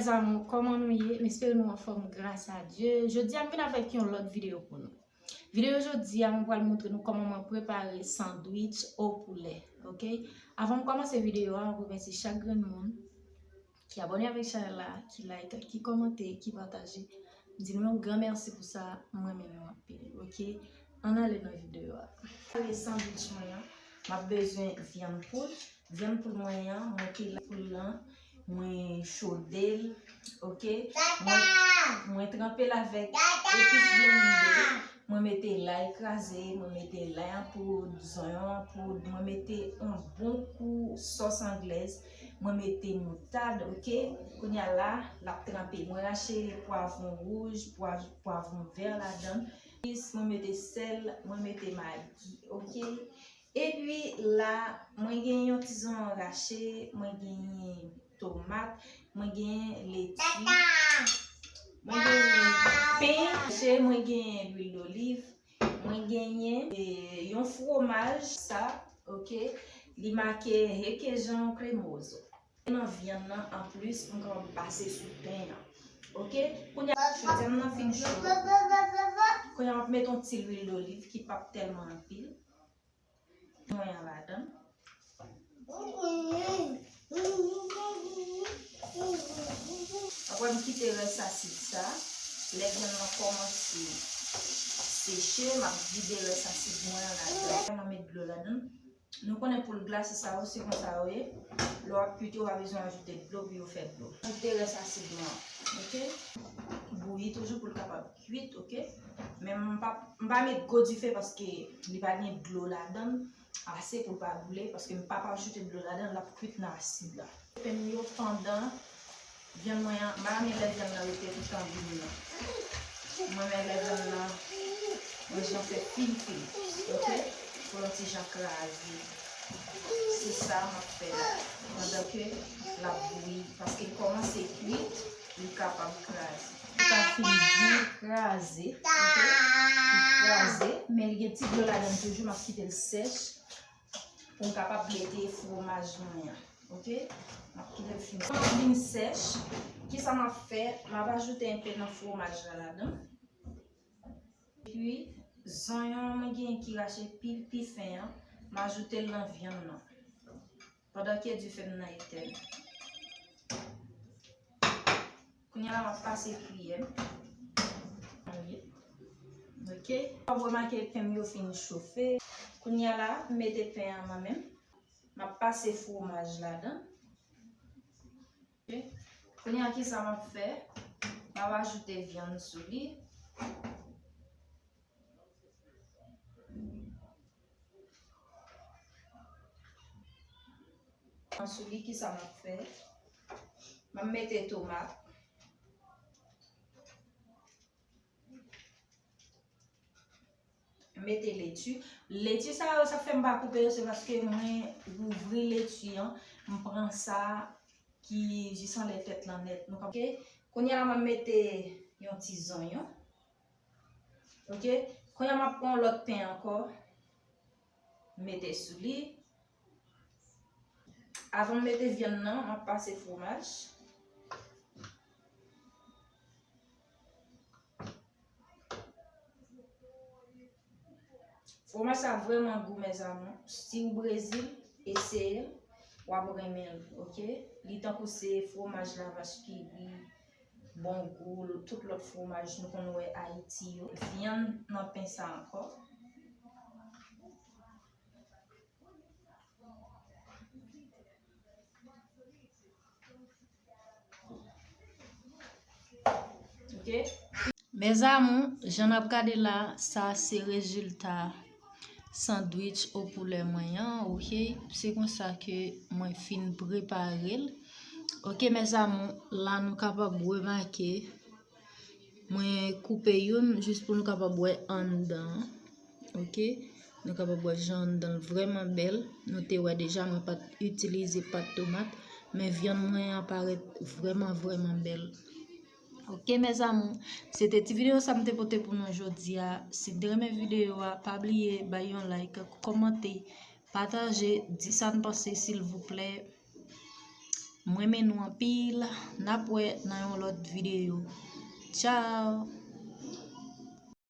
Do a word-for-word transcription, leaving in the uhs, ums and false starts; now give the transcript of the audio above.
Mes amours, kòman nou ye? M espere nou anfòm gras a Dye. Jodi a m vin avèk yon lòt videyo pou nou. Videyo jodi a, mwen pral montre nou kòman mwen prepare sandwich o poulè, oke? Avan m kòmanse videyo a, mwen remèsye chak grenn moun ki abòne avèk chanèl la, ki like, ki kòmante, ki pataje. M di nou yon gran mèsi pou sa, mwen renmen nou anpil, oke? Ann ale nan videyo a. Prepare sandwich mwen an, m ap bezwen vyann poul. Vyann poul mwen an, mwen te lave poul lan, mwen chode l, oke? Mwen, mwen tranpe l avèk epis blende, mwen mete lay kraze, mwen mete lay an poud, zonyon an poud, mwen mete yon bon kou sòs anglèz, mwen mete moutad, oke? Kounye a la, l ap tranpe. Mwen rache pwavwon wouj, pwa-, pwavwon vè ladan l. Mwen mete sèl, mwen mete magi, oke? Epi la, mwen gen yon ti zonyon rache, mwen genyen tomat, mwen genyen leti, mwen genyen pen rache, mwen genyen lwil doliv, mwen genyen, e, yon fwomaj, sa, oke? Li make requeijão cremoso. Nan vyann nan, anplis, pou m kapab pase sou pen an. Oke? Kounye a, fritèm nan fin cho. Kounye a, m ap met yon ti lwil doliv ki p ap tèlman anpil. Mwen an ladan. Apre m kite rès asid sa, lè vyann nan kòmanse seche, m ap vide rès asid mwen an ladan. Mwen met dlo ladan. Nou konnen poul glase sa yo, se konsa yo ye. Lè w ap kuit yo, w pa bezwen ajoute dlo pou yo fè dlo. Ajoute rès asid mwen an, oke? Bouyi toujou pou l kapab kuit, oke? Men m pa, m pa met gwo dife paske li pa gen dlo ladan l ase pou l pa boule, paske m pa, pa ajoute dlo ladan l, l ap kuit nan asid la. Pen m yo pandan vyann mwen an, m pa renmen lè vyann nan rete toutan bouyi nan. Mwen renmen lè vyann nan, yon jan fè fin fin, oke? Pou yon ti jan kraze. Se sa m ap fè la. Pandan ke l ap bouyi, paske l kòmanse kuit, li kapab kraze. Li ka fin byen kraze, oke? Li kraze, men li gen ti dlo ladan l toujou, m ap kite l sèch pou m kapab mete fwomaj mwen an, oke? M ap kite l fin. Fwomaj vin sèch, kisa m ap fè? M ap ajoute enpe nan fwomaj la ladan. Epi, zonyon mwen gen ki rache pi, pi fen an, m ajoute l nan vyann nan. Pandan ke dife m nan etèn. Kounye a la, m ap pase kiyè m. Oke. W ap remake pen m yo fin chofe. Kounye a la, m mete pen an nan men m. M ap pase fwomaj ladan. Oke. Kounye a, kisa m ap fè? M ap ajoute vyann sou li. Sou li, kisa m ap fè? M ap mete tomat. M mete leti. Leti sa yo, sa fè m pa koupe yo, se paske mwen ouvri leti an, m pran sa ki jis anlè tèt lan nèt. Nou konprann? Oke? Kounye a la, m ap mete yon ti zonyon. Oke? Kounye a, m ap pran yon lòt pen ankò. M mete sou li. Avan m mete vyann nan, m ap pase fwomaj. Fwomaj sa vrèman gou, mes amours. Si w Brezil, eseye l, w ap renmen l, oke? Li tankou se fwomaj lavach ki bon gou, tout lòt fwomaj nou konn wè Ayiti yo. Vyann nan pen sa ankò. Oke. Mes amours, jan n ap gade la, sa se rezilta sandwich o poulè mwen an, oke? Se konsa ke mwen fin prepare l. Oke, mes amours, la nou kapab remake, mwen koupe youn jis pou nou kapab wè anndan an. Oke? Nou kapab wè jan anndan l vrèman bèl. Nou te wè deja, mwen pa t itilize pat tomat, men vyann mwen an parèt vrèman, vrèman bèl. Oke, mes amours, se te ti videyo sa m te pote pou nou jodi a. Si n te renmen videyo a, pa bliye bay yon like, kòmante, pataje, di sa n panse, silvouplè. M renmen nou anpil. N ap wè nan yon lòt videyo. Tchao!